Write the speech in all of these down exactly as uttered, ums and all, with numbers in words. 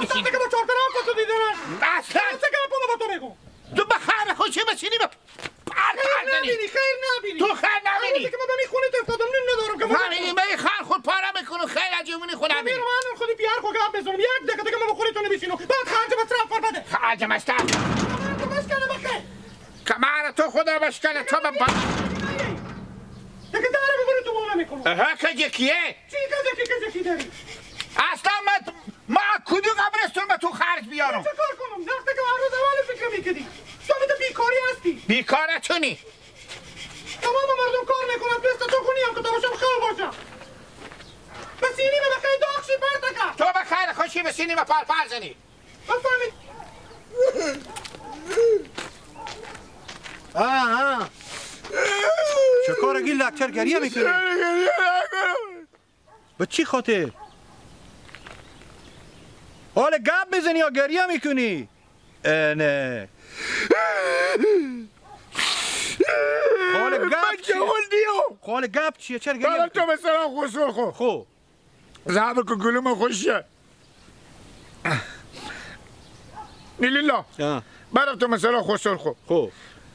تا که با چهار طرف تو دیدنش. اصلاً. تو که با تو بگو. تو به خیر خو چی بچینی به پرپر خیر زنی. نبینی، خیر نبینی. تو خیر نبینی. البته که من به می خونه تو افتادم، نون ندارم که بخورم. همینی، من خر خود پاره می‌کنم، خیر از جمونی خود همینی. می‌رم الان خودی پیار خو گپ بزنم. یک دقیقه دیگه من به خونه تو نمی‌شینم. بعد خرج مصرف پر بده. خرج مصرف. من تو بس کنه بخیر. کمر تو خدا بشکنه، تو به با- دیگه داره ببره تو بالا می‌کنم. ها، کجه کیه؟ چی کجه کی، کجه کی داری؟ اصلاً من، ما کدوم قبرستون به تو خرج بیارم؟ چه کار کنم؟ وقتی که هر روز اول فکر می‌کردی. تو به تو بیکاری هستی. بیکاره چونی؟ تمام مردم کار می‌کنن، مثل تو خونی هم که تا باشم خیلی باشم. بس اینی به خیلی داغ شی پرتکه. تو به خیر خوشی به سینی به پر پر زنی. بفهمید. آه، آه. چه کار گیل دکتر گریه می‌کنی؟ به چی خاطر؟ حال گپ می‌زنی یا گریه می‌کنی؟ اه، نه. حال گپ من چیه؟ جوان نیو. حال گپ چیه؟ چرا گریه می‌کنی؟ تو مثلاً خسر خو. خو. زهر کو گلوم خوشیه. نیلیلا. آه. برفتم مثلاً خسر خو. خو.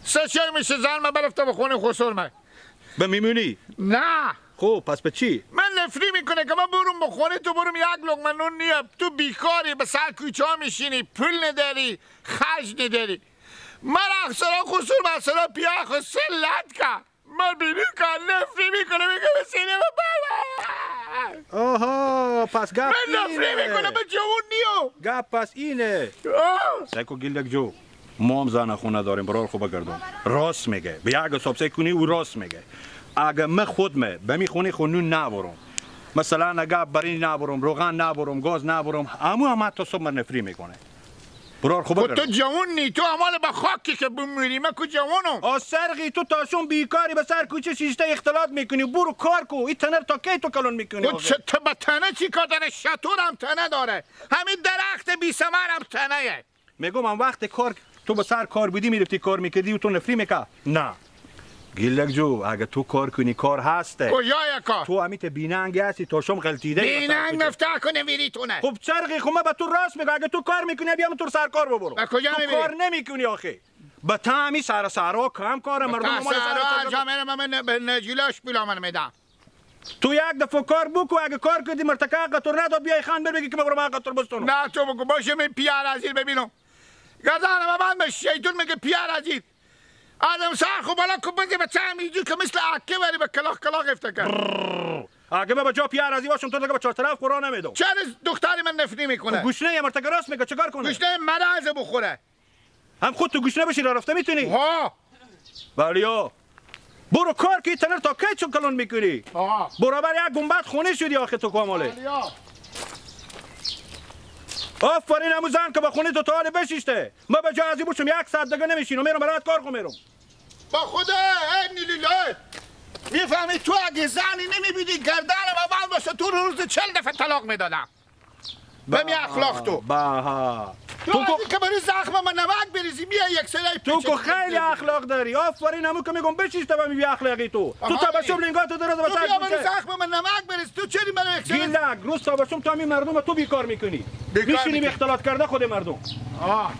سه شای میشه زن ما برفتم خونه خسر ما. به میمونی؟ نه. خو، پس به چی؟ من نفری می‌کنه که من برم به خونه تو برم یک لقمه نون نیه. تو بیکاری به سر کوچه ها میشینی، پول نداری، خرج نداری. من اخسرا خسر مثلاً پیاخ سلت که. من بینی که نفری می‌کنه، میگه به سینه ببر. آها، پس گپ من نفری اینه. می‌کنه، به جوون نیو. گپ پس اینه. آه. سکو گیلک جو. ما هم زن خونه داریم، برار خو بگردم. راست میگه. به یک حساب سه کنی، او راست میگه. اگه من خودمه، به می خونه خو نون نبرم. مثلاً اگه برنج نبرم، روغن نبرم، گاز نبرم، امو هم حتی صبح من نفری می‌کنه. برار خو خب بگردم. تو جوون نی، تو امال به خاکی که بمیری، من کو جوونم. آ سرغی، تو تاشون بیکاری به سر کوچه شیشته اختلاط می‌کنی، برو کار کو، این تنر تا کی تو کلون می‌کنی خب آخه؟ چه، تو به تنه چی کار داره؟ شطور هم تنه داره، همین درخت بی ثمر هم تنه. می‌گم هم وقت کار تو به سر کار بودی، می‌رفتی کار می‌کردی و تو نفری می‌کرد؟ نه. گیلک جو، اگه تو کار کنی، کار هسته. کجای کار؟ تو همیت بیننگ هستی، تا شم غلطیده ای بیننگ مثلاً کجا؟ مفتاح کنه ویری تو نه. خب چرخی، خب من به تو راست میگم، اگه تو کار می‌کنی، بیا من تو رو سر کار ببرم. به کجا تو می‌بری؟ کار نمی‌کنی آخه. به تا همی سر سرا کم کاره، به مردم تا ما رو سر سرا کار هر جا می‌رم، من ن-، به نجیلاش پولا من می‌دم. تو یک دفعه کار بکو، اگه کار کردی مرتکه حق تو نداد، بیای خان بر بگی که مگرم حق تو بستونو. نه، تو بگو، باشه، من پیار ازیر ببینم. گردن ما بند به شیطون میگه پیار ازیر. آدم سر خو بالا کو بزی به چه همیجو که مثل عکه بری به کلاخ کلاخ افتکه. اگه من به جا پیار ازیر باشم، تو دیگه به چهار طرف قرآن نمیدم. چرا دختری من نفری می‌کنه؟ خب گوشنه یه مرتکه راست میگه، چه کار کنه؟ گوشنه مریض بخوره. هم خود تو گوشنه بشی را رفته می‌تونی؟ ها. بله یا. برو کار کی، تنر تا کی چون کلون می‌کنی؟ آها. برابر یک گنبد خونه شدی آخه تو کامله. بله یا. آفرین همو زن که به خونه تو تا حال بشیشته. ما به جا ازی بوشم یک ساعت دیگه نمیشینم، میرم برات کار خو میرم. با خدا، ای نیلیلای. می‌فهمی تو اگه زنی نمی‌بودی، گردن ما بند باشه، تو رو روز چهل دفعه طلاق می‌دادم. به می اخلاق تو. بها. تو تو کو- از این که بری زخم من نمک بریزی، میای یک سری تو پیچه کو خیلی اخلاق داری. آفرین، همو که می‌گم بشیش تا به می بی اخلاقی تو. تو آها. تا به شب لینگا تو درست تو بسر بیا بری کن. زخم من نمک بریز. تو چری من یک سری گیلک، روز تا به شب تو همین مردم تو بیکار می‌کنی. بیکار می‌شینی می‌کنی. اختلاط کرده خود مردم. آه.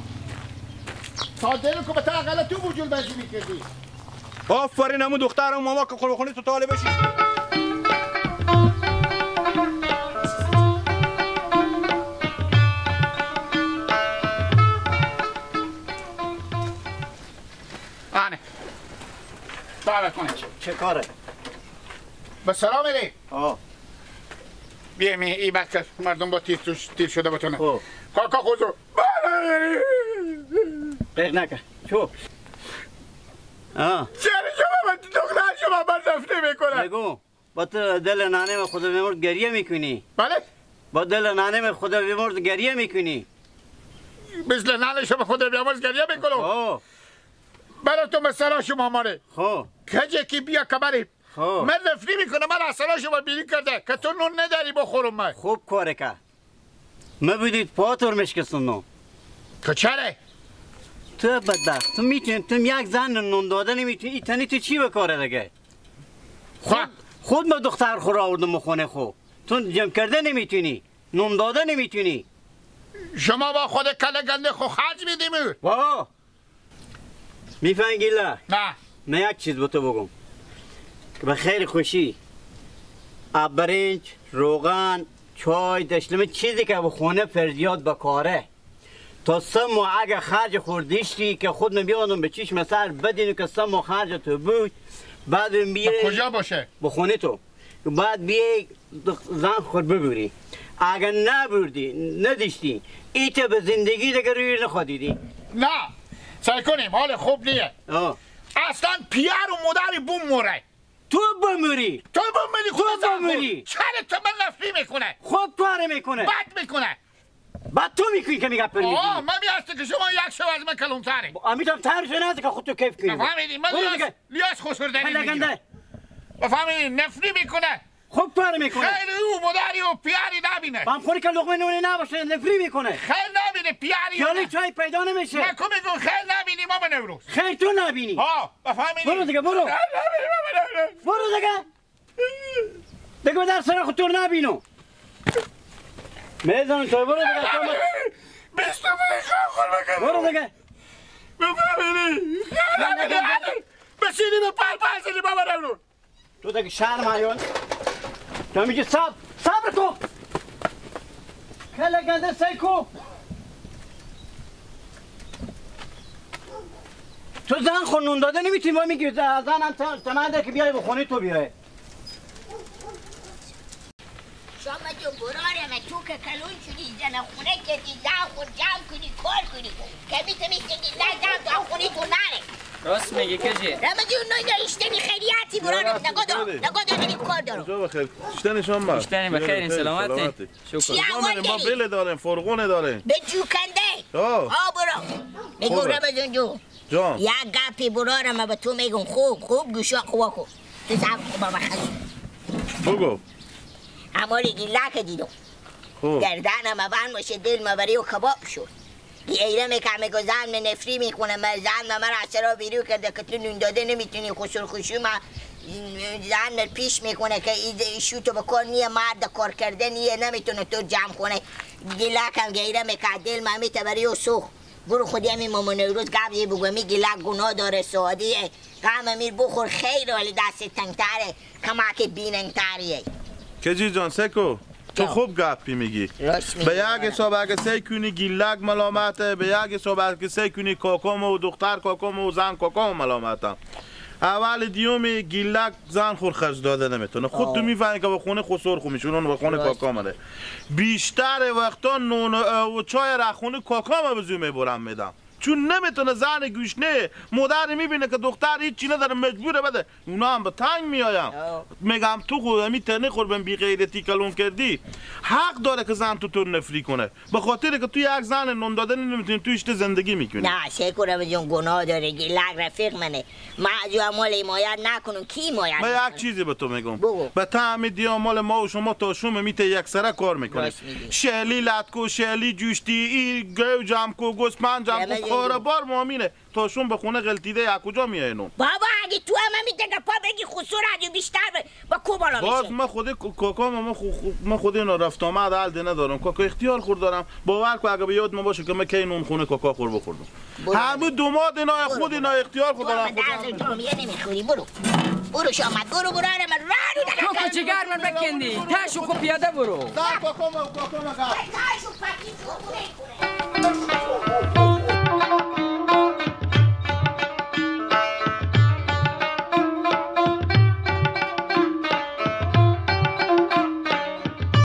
تا دل کو به تا غلط تو بوجول بازی می‌کردی. آفرین، همون دختر، همون ماما که خونه خونه تو طالبشی. آنه. دعوت کنه. چه کاره؟ به سلام علیک. آه. بیایم ای بس که مردم با تیر توش، تیر شده بتونه. خب. کاکا خوزو. غیر نکن. چو؟ آه. چرا شما من دختر شما من دفنه می‌کنم؟ بگو. با تو دل نانم خدا بیمرد گریه می‌کنی؟ بله. با دل نانم خدا بیمرد گریه می‌کنی؟ مثل نان شما خدا بیمرد گریه می‌کنم. آه. بله تو مثلا شما ماره. خب. کجه کی بیا کبری. خب. من نفری می‌کنم، من اصلا شما بیری کرده که تو نون نداری بخورم من. خوب کاره که. من بودید پاتور مشکستونو. که چره؟ تو بدبخت، تو می‌تونی، تو یک زن نون داده نمی‌تونی، ای تنی تو چی به کاره دیگه؟ خب. خود، خود ما دختر خو را آوردم خونه خو. تو جمع کرده نمی‌تونی، نون داده نمی‌تونی. شما با خود کله گنده خو خرج بیدیم. وا. می‌فهمی گیلا؟ نه. من یک چیز به تو بگم. به خیر خوشی. آب برنج، روغن، چای، دشلمه چیزی که به خونه فرزیات بکاره. تا سه ماه اگه خرج خور دیشتی که خود من بیادم به چشم سر بدینو که سه ماه خرج تو بود، بعد اون بیه به کجا باشه؟ به خونه تو. بعد بیه زن خور ببوری. اگه نبوردی، ندیشتی، ایته به زندگی دیگه روی نخوادیدی. نه، سعی کنیم، حال خوب نیه. آه. اصلاً پیار و مادری بموره. تو بموری. تو بموری، تو خدا زن خور. بموری. چره تو من نفری می‌کنه؟ خود تو آره می‌کنه. بد می‌کنه. بعد تو می‌کنی که میگه پر آه، می‌کنی. من می‌هسته که شما یک شو از من کلانتره. امیت هم تر شو نزد که خود تو کیف کنی. فهمیدی؟ من برو لیاس، دیگه. لیاس خسردنی کله می‌گیرم. گنده. بفهمیدی؟ نفری می‌کنه. خب تو رو می‌کنه. خیلی او مداری و پیاری نبینه. بام خوری که لقمه نونی نباشه، نفری می‌کنه. خیلی نبینه، پیاری پیالی نه. چای پیدا نمیشه. من که می‌گم خیلی نبینی، ماما نوروز. خیر تو نبینی. ها، بفهمیدی؟ برو دیگه، برو. خیلی نبینی، ماما نوروز. برو دیگه. دیگه به در سر خود تو نبینو. می‌زنم تو، برو دیگه، تو م- بیست و پنج خان خور بکن. برو دیگه. بفهمیدی؟ بشینی به پل پل زنی بابا نمرون. تو دیگه شرم آیون. تو میگی صبر، صبر کن. کله گنده سیکو. تو زن خو نون داده نمی‌تونی، ما میگی ز-، زنم ت-، تنها ده که بیای به خونه تو بیای. شما جو برارم تو که کلون شدی، زن خونه کردی، زن خو جمع کنی، کار کنی. که می‌تونی که نه جمع تو خونه تو نره. راست میگی کجی. رمضان، نه، نه، اشتنی خیریاتی برارم. نگاه دارم، نگاه دارم، این کار دارم. کجا بخیر؟ اشتنی شما. اشتنی بخیر، سلامتی. سلامتی. شکر. چی کجا اول می‌ریم؟ ما داری؟ بله داریم، فرغونه داریم. به جوکنده. آه. آه، برو. می‌گم خوبه. رمضان جو. جان. یک گپی برارم به تو می‌گم، خوب، خوب گوشا قوا کن. تو زب خوبه بخیر. بگو. اماری گیلک دیدم. خوب. گردنم بند باشه، دل ما بری و کباب شد. گیره می‌کنه، می‌گه زن من نفری می‌کنه، من زن من مرا چرا بیرو کرده که تو نون داده نمی‌تونی، خسور خشو ما زن من پیش می‌کنه که ای، ای شو تو به کار نیه، مرد کار کردنیه، نمی‌تونه تو جمع کنه. گیلکم گیره می‌کنه، دل ما می‌ته بری و سوخ. برو خودی همین ماما نوروز گپ یه بگو، می گیلک گناه داره، سعادیه. غم امیر بخور خیر، ولی دست تنگتره، کمک بی‌ننگتریه. کجی جان، سکو، تو جان. خوب گپی میگی. راست میگی، به یک آره. حساب اگه سعی کنی گیلک ملامته، به یک حساب اگه سعی کنی کاکام و دختر کاکام و زن کاکام ملامته. اول دیومی گیلک زن خور خرج داده نمی‌تونه. خود تو آه. می‌فهمی که به خونه خسور خو می‌شونن، به خونه راست. کاکام آره. بیشتر وقتا نون و چای را خونه کاکام به زو می‌برم می‌دم. چون نمی‌تونه، زن گوشنه، مادر می‌بینه که دختر هیچ چی نداره، مجبوره بده. اونا هم به تنگ می‌آیم. آه. می‌گم تو خود همی تنه خور بن بی غیرتی کلون کردی. حق داره که زن تو تو نفری کنه. به خاطر که تو یک زن نون دادنی نمی‌تونی، تو اشته زندگی می‌کنی. نه، شکر جون گناه داره، گیلک رفیق منه. ما از او مال حمایت نکنم، کی حمایت من یک می‌کنه؟ چیزی به تو می‌گم. بگو. به تمام دیامال ما و شما تا شوم می‌ته یک سره کار می‌کنیم. راست می‌گی. شعلی لطکو، شعلی جوشتی، ای گو جمع کو، گوسپند جمع کو، همه کار جمع. بار ما همینه. تا شوم به خونه غلطیده یک کجا میاینم. بابا، اگه تو هم می‌ته گپا بگی، خسور اگه بیشتر به، با کو بالا باز می‌شه؟ من خودی کو-، کاکا ما، ما خو-، خو-، من خودی اینا رفت آمد حل ده ندارم. کاکا اختیار خور دارم. باور کو اگه به یاد ما باشه که من کی نون خونه کاکا خور بخوردم. برو. همه دوماد اینا برو، خود اینا برو. اختیار خود تو دارم، هم خود درد هم جامعه نمی‌خوری، برو. برو شامت، برو، برو، آره، من راه رو تو که جگر من بکندی، تاشو خو پیاده برو. زن کاکا ما، کاکا ما زن. تاشو پاکی